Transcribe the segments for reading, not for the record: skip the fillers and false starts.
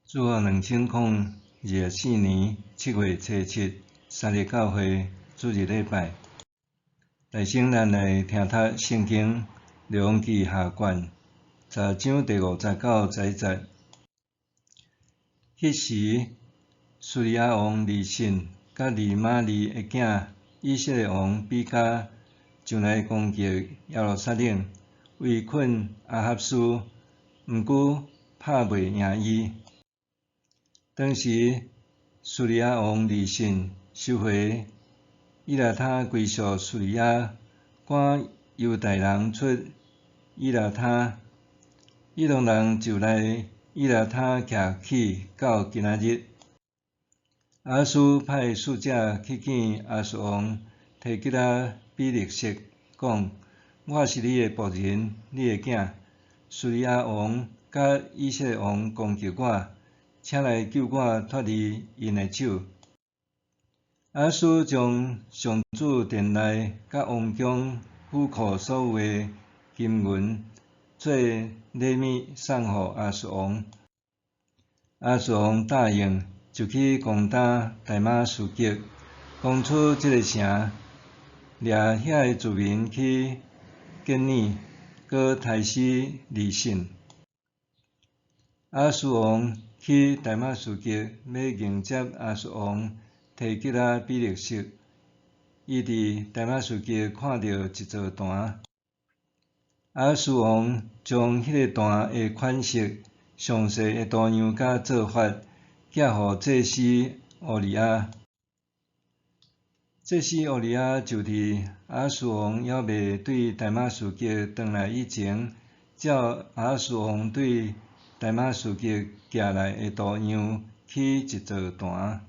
主後2024年7月初7，三日教會主日禮拜。來先咱來聽讀聖經列王紀下卷10章第5節到11節。彼時，敘利亞王利汛佮利瑪利的囝以色列王比加上來攻擊耶路撒冷，圍困亞哈斯，毋過拍袂贏伊。當時，敘利亞王利汛收回以拉他歸屬敘利亞，趕猶大人出以拉他，以東人就來以拉他徛起到今仔日。亞哈斯派使者去見亞述王提吉拉比勒色，講：我是你的僕人，你的囝。敘利亞王佮以色列王攻擊我。請來救我脫離𪜶的手。亞哈斯將上主殿內佮王宮府庫所有的金銀做禮物送予亞述王。亞述王答應，就去攻打大馬士革，攻取這个城，掠遐的住民去吉耳，閣刣死利汛。亞哈斯王去大馬士革，欲迎接亞述王提吉拉比勒色。伊佇大馬士革看著一座壇，亞哈斯王將彼个壇的款式、詳細的圖樣佮做法，寄予祭司烏利亞。祭司烏利亞就佇亞哈斯王猶未對大馬士革轉來以前，照亞哈斯王對大馬士革寄來的圖樣，起一座壇。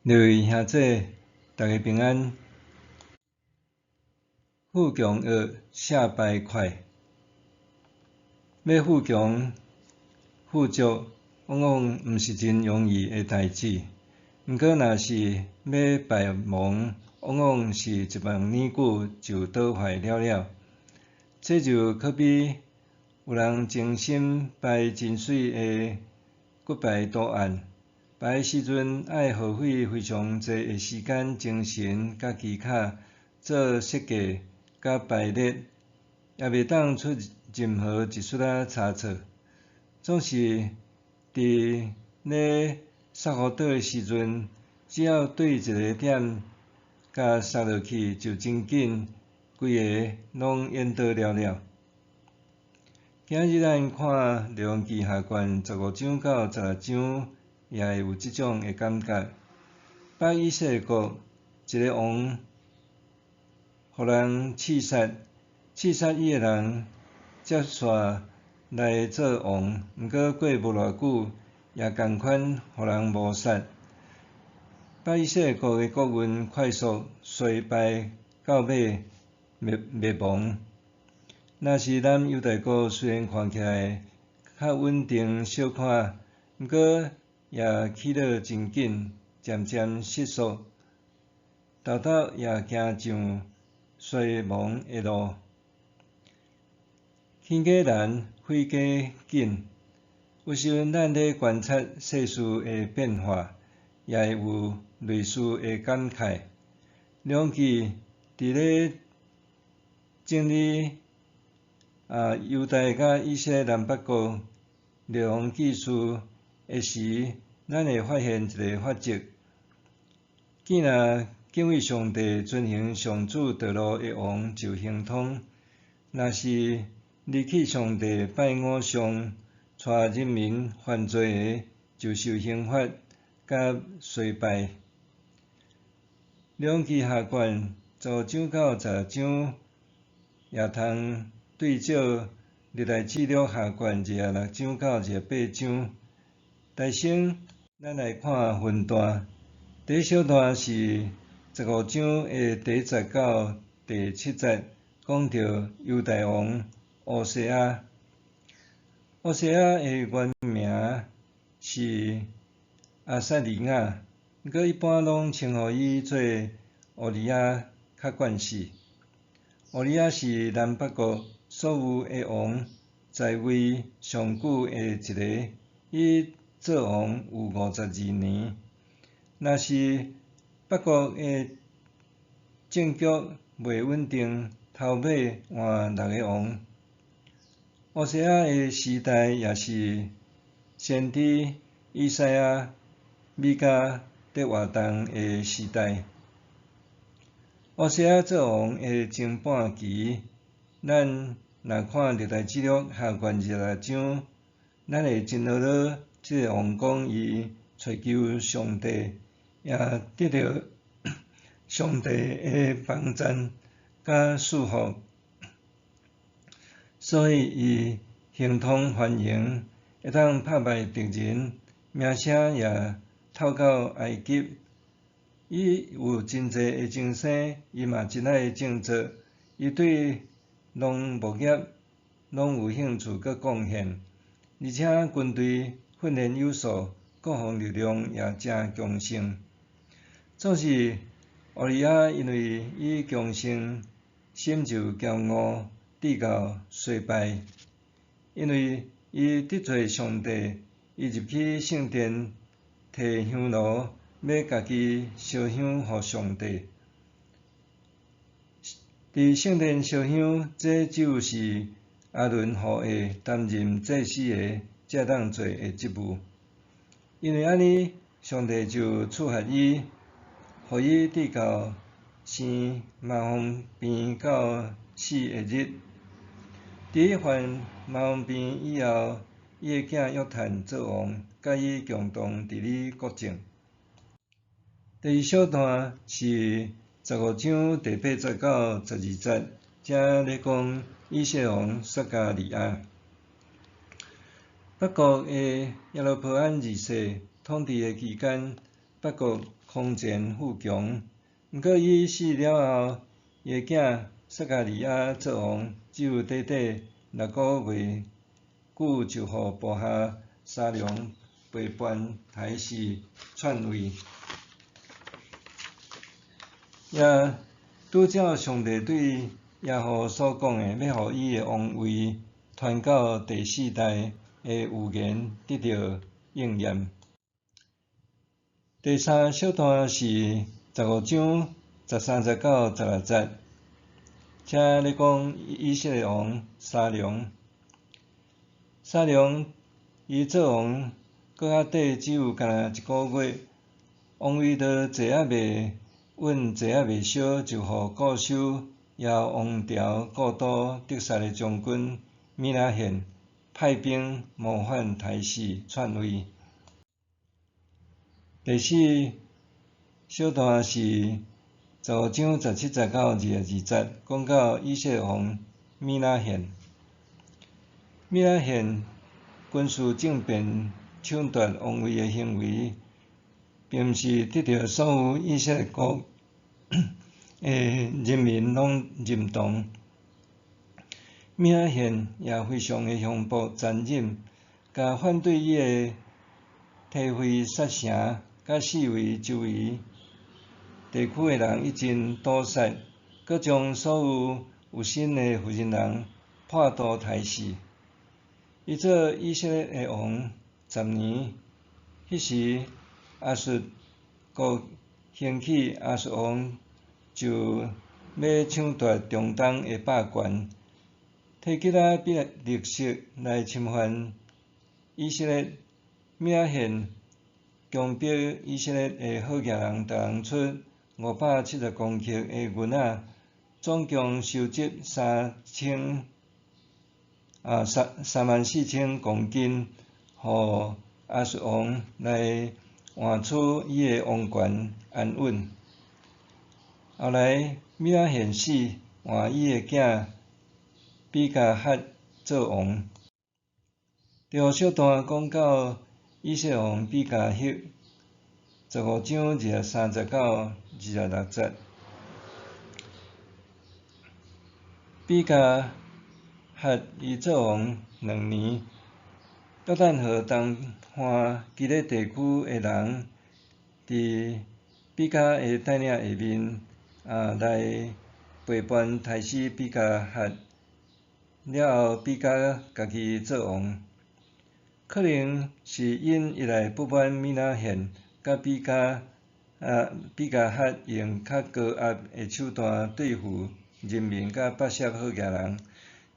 各位兄姊，大家平安。富強惡，下敗快。欲富強、富足，往往毋是真容易的代誌。毋過，若是欲敗亡，往往是一夢年久就倒壞了了。這就可比有人精心排真媠的骨牌圖案，排的時陣愛耗費非常濟的時間、精神佮技巧做設計佮排列，也袂當出任何一絲仔差錯。總是佇咧捒予倒的時陣，只要對一个點共捒落去，就真緊。規个攏顛倒了了。今日咱看列王紀下卷15章到16章，也會有這種的感覺。北以色列國一个王，予人刺殺，刺殺伊的人接續來做王，毋過過無偌久，也仝款予人謀殺。北以色列國的國運快速衰敗到尾。滅滅亡。若是南猶大國雖然看起來較穩定小可，毋過也起落真緊，漸漸失速，沓沓也行上衰亡的路。輕過難，火過緊。有時陣咱咧觀察世事的變化，也會有類似的感慨。列王紀佇咧整理啊，猶大佮以色列南北國列王紀事的時，咱會發現一个法則：既若敬畏上帝、遵行上主道路的王就亨通；若是離棄上帝、拜偶像、帶人民犯罪的，就受刑罰佮衰敗。列王紀下卷15章到16章。也通對照歷代志錄下卷26章到28章。首先，咱來看分段。第一小段是十五章的第一節到第七節，講到猶大王烏西亞。烏西亞的原名是亞撒利雅，毋過一般攏稱呼伊做烏利亞較慣勢。烏利亞是南北國所有的王在位上久的一个，伊做王有52年。若是北國的政局袂穩定，頭尾換六个王。烏西亞的時代也是先知以賽亞、米迦佇活動的時代。烏西亞做王的前半期，咱若看歷代志錄下卷26章，咱會真呵咾這个王講伊揣求上帝，也得著上帝的幫贊佮賜福，所以伊亨通繁榮，會當拍敗敵人，名聲也透到埃及。伊有真濟的增生，伊嘛真愛種作，伊對農牧業攏有興趣閣貢獻，而且軍隊訓練有素，國防力量也誠強盛。總是烏利亞因為伊強盛，心就驕傲，直到衰敗。因為伊得罪上帝，伊入去聖殿提香爐，欲家己燒香予上帝。佇聖殿燒香，這就是亞倫後裔擔任祭司的才當做的職務。因為按呢，上帝就處罰伊，予伊直到生麻風病到死的日。佇伊患麻風病以後，伊的囝約坦做王，佮伊共同治理國政。第二小段是15章第8節到12節，遮咧講以色列王撒迦利亞。北國的耶羅波安二世統治的期間，北國空前富強。毋過伊死了後，伊的囝撒迦利亞做王，只有短短6個月久，就予部下沙龍背叛刣死篡位。也拄照上帝對耶戶所講的，欲予伊的王位傳到第四代的預言得著應驗。第三小段是15章13節到16節，遮咧講以色列王沙龍。沙龍伊做王，閣較短只有干焦一个月，王位都坐猶未穩，坐猶未燒，就予固收耶王朝故都得撒的將軍米拿現派兵謀反刣死篡位。第四小段是15章17節到22節，講到以色列王米拿現。米拿現軍事政變搶奪王位的行為，並毋是得著所有以色列國的人民攏認同。米拿現也非常的兇暴殘忍，共反對伊的提非薩城，佮四圍周圍地區的人一盡屠殺，閣將所有有身的婦人人破肚刣死。伊做以色列的王10年，彼時亞述國興起，亞述王就欲搶奪中東的霸權，提吉拉比利色來侵犯以色列。米拿現強迫以色列的好額人，逐人出570公克的銀仔，總共收集34,000公斤，予亞述王來換取伊的王權安穩。後來米拿現死，換伊的囝比加哈做王。第五小段講到以色列王比加赫，15章23節到26節。比加赫伊做王2年，約旦河東岸基列地區的人，佇比加的帶領下面，來背叛刣死比加赫，了後，比加家己做王。可能是𪜶一來不滿米拿現佮比加啊比加哈用較高壓的手段對付人民佮伯色好額人。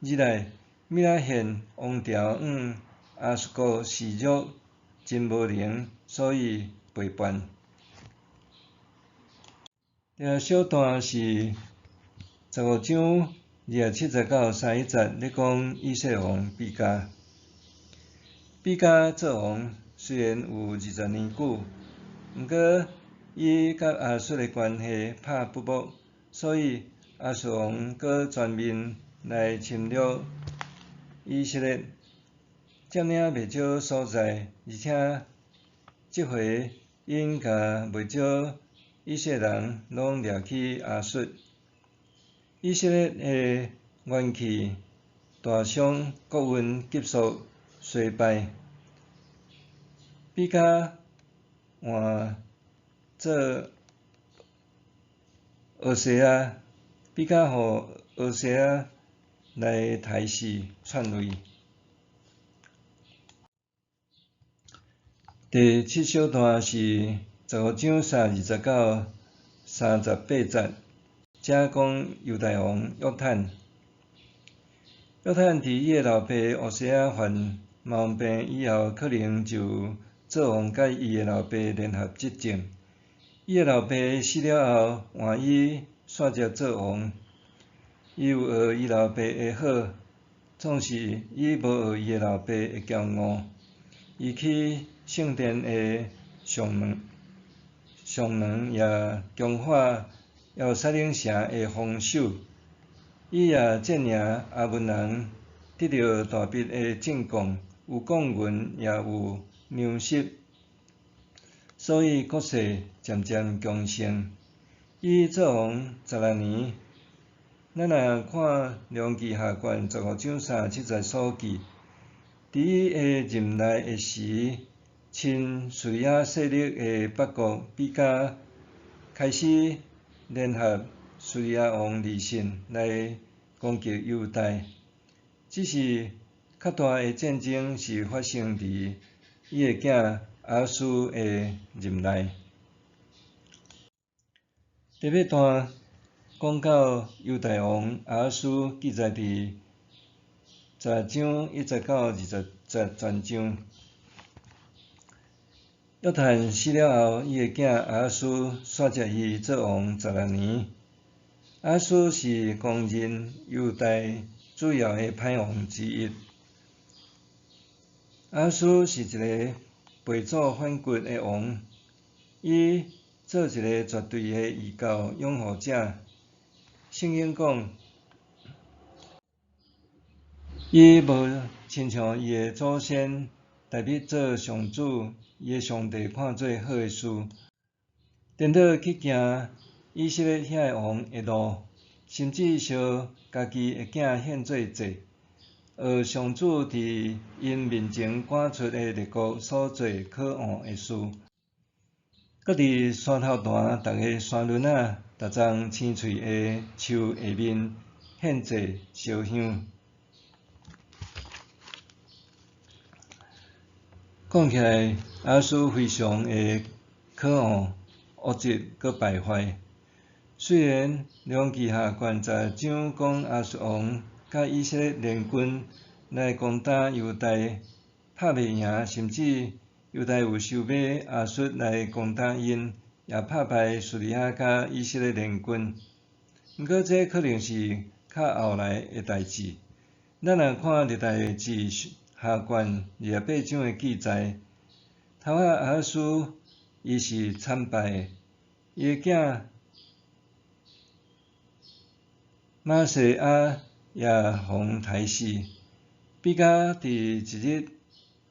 二來，米拿現王朝向亞述國示弱，真無能，所以背叛。第二小段是15章27節到31節，咧講以色列王比加。比加做王雖然有20年久，毋過伊佮亞述的關係拍不睦，所以亞述王閣全面來侵略以色列，佔領袂少所在，而且這回𪜶共袂少以色列人攏掠去亞述。以色列的元氣大傷，國運急速衰敗。比加換做俄西亞，比加予俄西亞來刣死篡位。第七小段是15章32節到38節，遮講猶大王約坦。約坦佇伊的老爸烏西亞患麻風病以後，可能就做王佮伊的老爸聯合執政。伊的老爸死了後，換伊紲接做王。伊有學伊老爸的好，總是伊無學伊的老爸的驕傲。伊起聖殿的上門，上門也強化耶路撒冷城的防守。伊也戰贏亞捫人，得著大筆的進貢，有貢銀，也有糧食，所以國勢漸漸強盛。伊做王16年，咱若看列王紀下卷15章37節所記，佇伊的任內的時，親敘利亞勢力的北國比加開始聯合敘利亞王利汛來攻擊猶大。只是較大的戰爭是發生佇伊的囝亞哈斯的任內。第八段講到猶大王亞哈斯，記載佇10章1節到20節全章。約坦死了後，伊的囝亞哈斯紲接伊做王16年。亞哈斯是公認猶大主要的歹王之一。亞哈斯是一个背祖反骨的王，伊做一个絕對的異教擁護者。聖經講，伊無親像伊的祖先大衛做上主伊的上帝看做好的事，顛倒去行以色列遐个王的路，甚至燒家己的囝獻做祭，學上主佇𪜶面前趕出的列國所做可惡的事。閣佇山頭壇逐个山崙仔、逐叢青翠的樹下面獻祭燒香。講起來，亞哈斯非常的可惡、惡質閣敗壞。雖然列王紀下卷10章講亞述王佮以色列聯軍來攻打猶大，拍袂贏，甚至猶大有想欲亞述來攻打𪜶，也拍敗敘利亞佮以色列聯軍。毋過這可能是較後來的代誌。咱若看歷代志下卷28章的記載，頭仔亞哈斯伊是慘敗的，伊的囝瑪西亞也予刣死。比加佇一日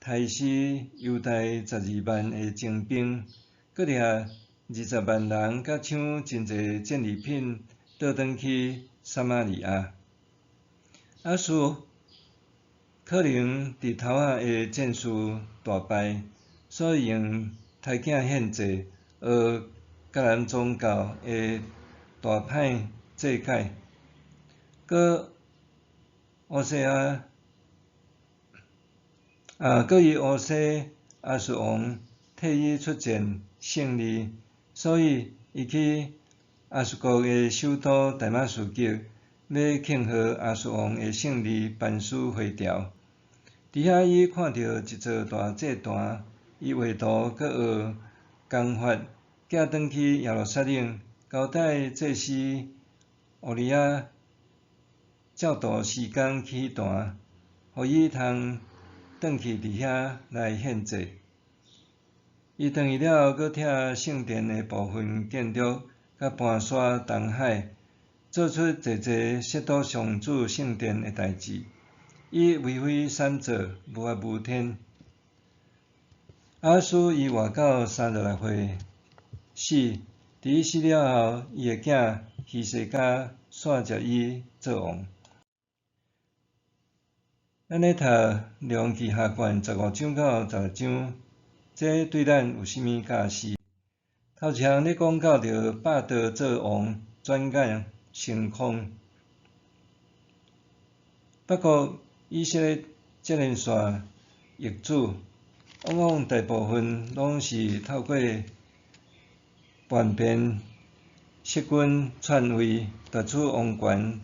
刣死猶大12萬的精兵，閣掠20萬人，佮搶真濟戰利品，倒轉去撒瑪利亞。亞述可能佇頭仔的戰事大敗，所以用刣囝獻祭，學迦南宗教的大歹祭改，閣烏西亞，啊，閣伊烏西亞述王替伊出戰勝利，所以伊去亞述國的首都大馬士革，欲慶賀亞述王的勝利，班師回朝。佇遐伊看著一座大祭壇，伊畫圖閣學工法，寄轉去耶路撒冷，交代祭司烏利亞照圖施工起壇，予伊通轉去佇遐來獻祭。伊轉去了後，閣拆聖殿的部分建築，佮搬沙東海，做出濟濟褻瀆上主聖殿的代誌。伊為非三做，無法無天。亞哈斯伊活到36歲，死。佇伊死了後，伊的囝希西家紲接伊做王。咱咧讀《列王紀下卷》15章到16章，這對咱有啥物教示？頭一項咧講到著霸道做王，轉眼成空。北國以色列這連續易主，往往大部分攏是透過叛變、弒君篡位、奪取王權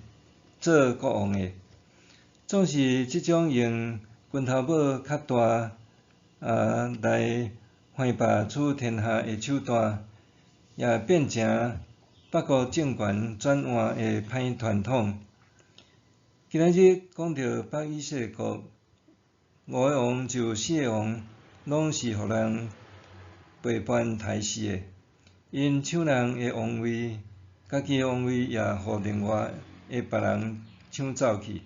做國王的。總是這種用拳頭拇較大來橫霸取天下的手段，也變成北國政權轉換的歹傳統。今仔日講著北以色列國五个王就四个王，攏是予人背叛刣死的。𪜶搶人的王位，家己的王位也予另外的別人搶走去。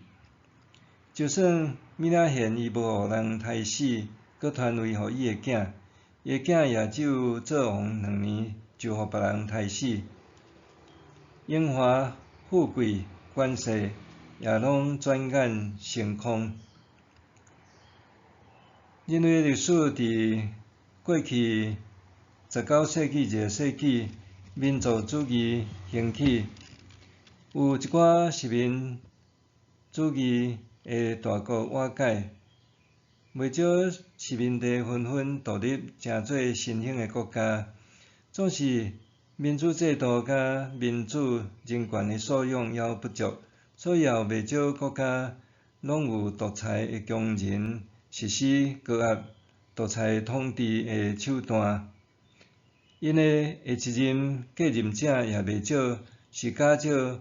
就算米拿現伊無予人刣死，閣傳位予伊的囝，伊的囝也只有做王2年，就予別人刣死。榮華富貴、權勢也攏轉眼成空。人類歷史佇過去19世紀、20世紀，民族主義興起，有一寡殖民主義的大國瓦解，袂少殖民地紛紛獨立，成做新興的國家。總是民主制度佮民主人權的素養猶不足，所以也有袂少國家攏有獨裁的強人實施高壓獨裁統治的手段。𪜶的下一任繼任者也袂少是較少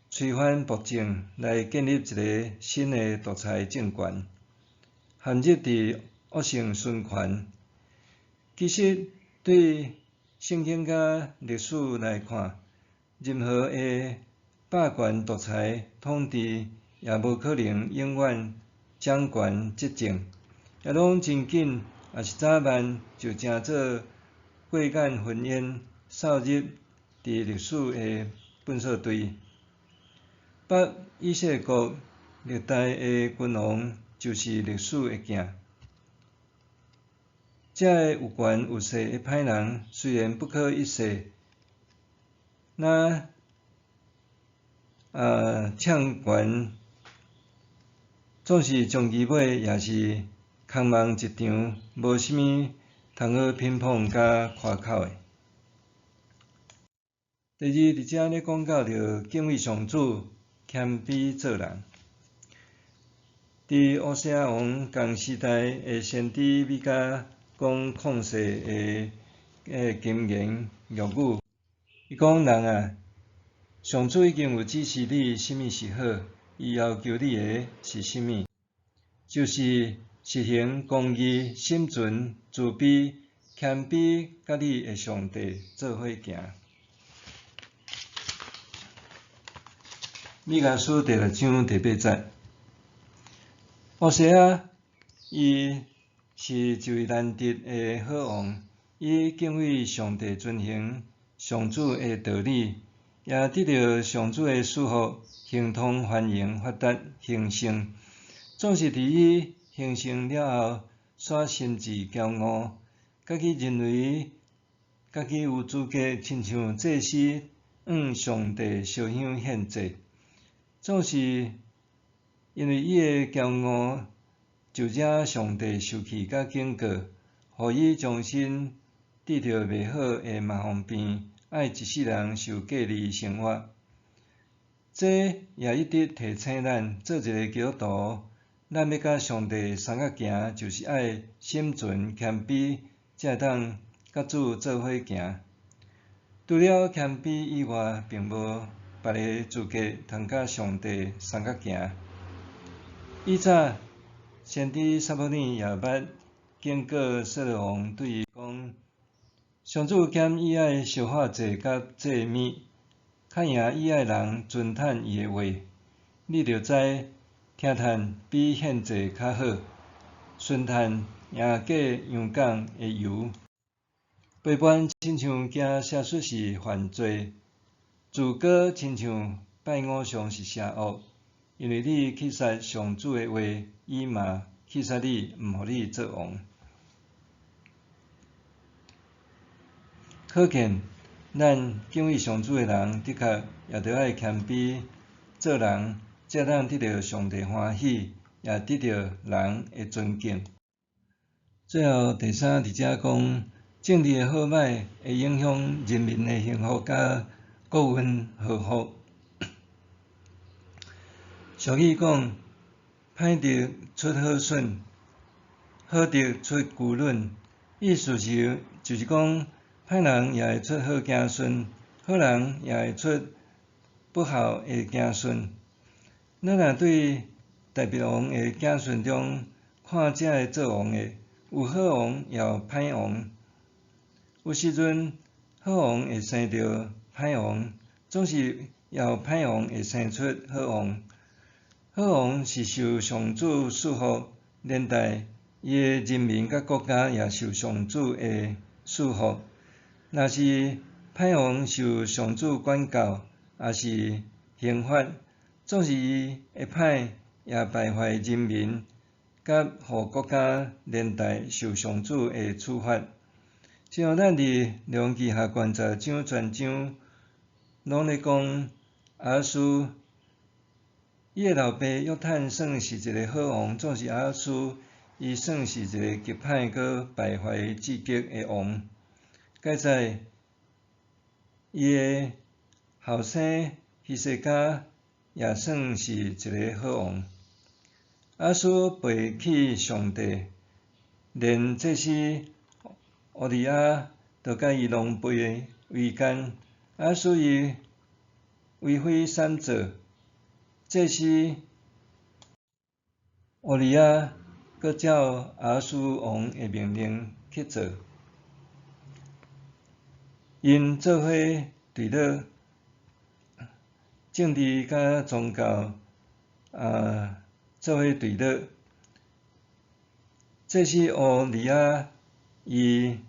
推翻暴政來建立一个新的獨裁政權，陷入佇惡性循環。其實對聖經佮歷史來看，任何的霸權獨裁統治也無可能永遠掌權執政，也攏真緊，抑是早慢就成做過眼雲煙，掃入佇歷史的糞掃堆。北以色列國歷代的君王就是歷史的鏡。這个有權有勢的歹人雖然不可一世，那搶權總是終其尾也是空夢一場，無啥物通好評捧佮誇口的。第二，佇遮咧講到著敬畏上主，謙卑做人。佇烏西亞王仝時代的先知米迦講曠世的金言玉語，伊講人啊，上主已經有指示你啥物是好，伊要求你的是啥物？就是實行公義、心存慈悲、謙卑，佮你的上帝做伙行。米迦書第六章第八節，烏西亞伊是一位難得的好王，伊敬畏上帝，遵行上主的道理，也得著上主的賜福，亨通繁榮，發達興盛。總是佇伊興盛了後，煞心志驕傲，家己認為家己有資格，親像祭司向上帝燒香獻祭。總是因為伊的驕傲就惹上帝受氣佮警告，予伊終身得著袂好的麻風病，愛一世人受隔離生活。這也一直提醒咱，做一个基督徒，咱欲佮上帝相佮行，就是愛心存謙卑，才會當佮主做伙行。除了謙卑以外，並無別个資格通佮上帝相佮行。以早，先知撒母耳也捌警告掃羅王，對伊講：上主減伊愛燒化祭佮祭物，較贏伊愛人遵趁伊的話。你著知，聽趁比獻祭較好，順趁贏過羊犅的油。背叛親像行邪術是犯罪，自高親像拜偶像是邪惡。因為你棄殺上主的話，伊嘛棄殺你，毋予你做王。可見，咱敬畏上主的人，的確也著愛謙卑做人，才當得著上帝歡喜，也得著人的尊敬。最後第三佇遮講，政治的好䆀會影響人民的幸福佮國運禍福。俗語講，歹德出好孫，好德出龜卵，意思是就是講，歹人也會出好子孫，好人也會出不孝的子孫。咱若對大衛王的子孫中看這个做王的，有好王也有歹王。有時陣好王會生著歹王，總是也有歹王會生出好王。好王是受上主賜福，連帶伊的人民佮國家也受上主的賜福。若是歹王受上主管教，抑是刑罰，總是伊的歹也敗壞人民，佮予國家連帶受上主的處罰。像咱佇列王紀下卷十章全章，攏咧講亞哈斯，伊的老爸約坦算是一个好王，總是亞哈斯伊算是一个極歹閣敗壞至極的王。蓋在伊的後生希西家也算是一个好王。亞哈斯背棄上帝，連祭司烏利亞都佮伊狼狽為奸。亞哈斯伊為非三做，祭司烏利亞閣照亞哈斯王的命令去做。𪜶做伙對落政治佮宗教啊，做伙對落。祭司烏利亞伊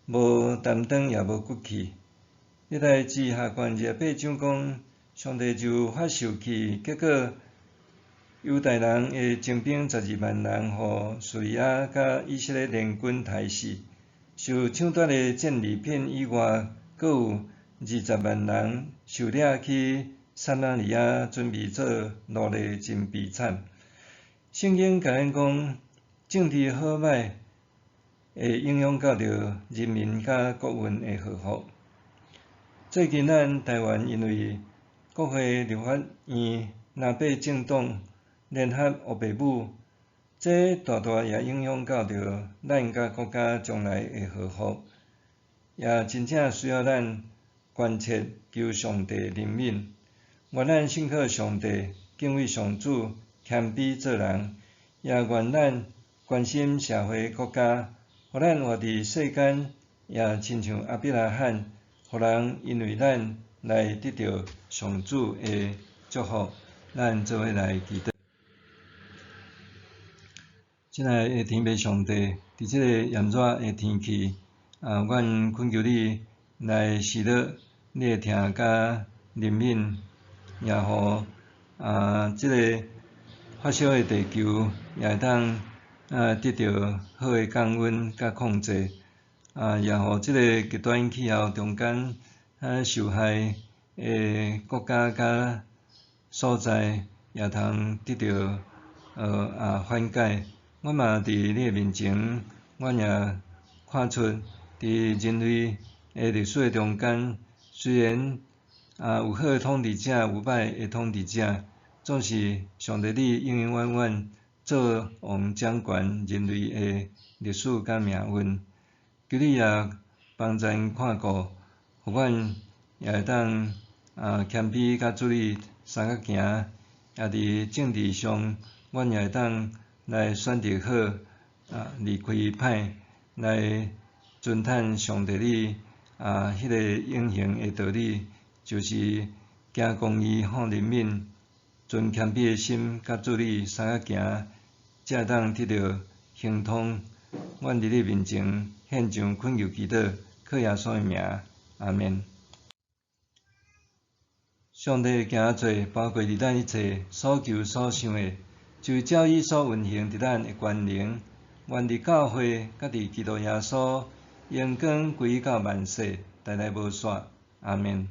無擔當也無骨氣。歷代志下卷28章講，上帝就發受氣，結果猶大人的精兵12萬人，予敘利亞佮以色列聯軍刣死。受搶奪的戰利品以外，閣有20萬人受掠去撒瑪利亞，準備做奴隸，真悲慘。聖經共咱講，政治好䆀會影響到著人民佮國運的禍福。最近咱台灣因為國會立法院藍白政黨聯合烏白舞，這大大也影響到著咱佮國家將來的禍福，也真正需要咱關切求上帝憐憫。願咱信靠上帝，敬畏上主，謙卑做人，也願咱關心社會國家，予咱活佇世間，也親像亞伯拉罕，予人因為咱來得著上主的祝福。咱做伙來祈禱。親愛的天父上帝，佇這個炎熱的天氣，啊，阮懇求你來施落你的疼佮憐憫，也予啊，這个發燒的地球也會當啊得著好的降溫佮控制，啊，也予這个極端氣候中間啊受害的國家佮所在。也通得著緩解。阮嘛佇你的面前，阮也看出佇人類的歷史的中間，雖然有好的統治者，有歹的統治者，總是上帝你永永遠遠做王掌權人類的歷史佮命運。求你也幫助𪜶看顧，予阮也會當謙卑佮主你相佮行，也佇政治上，阮也會當來選擇好，離開歹，來遵趁上帝你彼个永恆的道理，就是行公義、好憐憫、存謙卑的心，佮主你相佮行，才會當得著亨通。阮佇你面前獻上懇求祈禱，靠耶穌的名，阿們。上帝的行做，包括佇咱一切所求所想的，就照伊所運行佇咱的權能，願佇教會佮佇基督耶穌，榮光歸到萬世，代代無煞。阿們。